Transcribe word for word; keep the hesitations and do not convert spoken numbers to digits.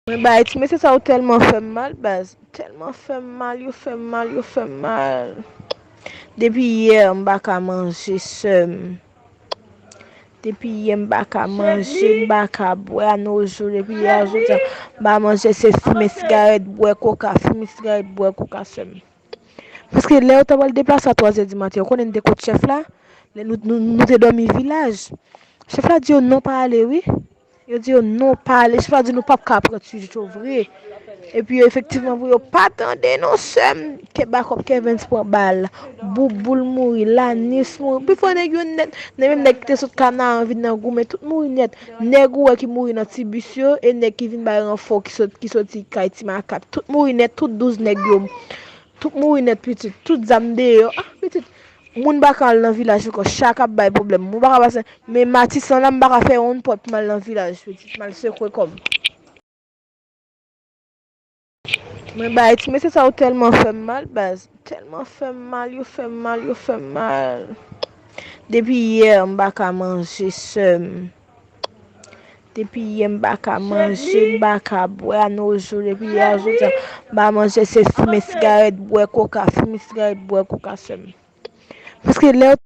Mwen bay ti mesye sa yo tèlman fè m mal, baz. Tèlman fè m mal, yo fè m mal, yo fè m mal. Depi yè, m pa ka manje, sè m. Depi yè, m pa ka manje, m pa ka bwè, a nos jours, depi yè a jodi a, m pa manje, se fimen sigarèt, bwè koka, fimen sigarèt, bwè koka, sè m. Paske lè yo ta pral deplase a twa zè di maten, ou konnen n te kot chèf la? Lè nou, nou, nou te dòmi vilaj. Chèf la di yo non pa ale, wi. Yo di yo non pa ale. Chèf la di nou p ap ka pran ti jojo vre. Epi yo efektivman pou yo pa tande non sè m. Kè Bakòp Kèvens pran bal. Bouboul mouri, Lanis mouri. Pifò nèg yo nèt. Nèg menm nèg ki te sot Kanaran vin nan goumen, tout mouri nèt. Nèg ou wè ki mouri nan ti bis yo, e nèg ki vin bay ranfò ki sot, ki soti kay Ti Makak. Tout mouri nèt, tout douz nèg yo. Tout mouri nèt, pitit. Tout zam deyò. Ah, pitit. Moun pa ka al nan vilaj ankò. Chat ap bay pwoblèm. Moun pa ka pase. Men Matisan la, m pa ka fè yon pòt pou m al nan vilaj, pitit. M al sekwe kò m. Mwen bay ti mesye sa yo tèlman fè m mal, baz. Tèlman fè m mal, yo fè m mal, yo fè m mal. Depi yè, m pa ka manje, sè m. Depi yè, m pa ka manje, m pa ka bwè, a nos jours, depi yè a jodi a, m pa manje, se fimen sigarèt, bwè koka, fimen sigarèt, bwè koka, sè m. Paske lè yo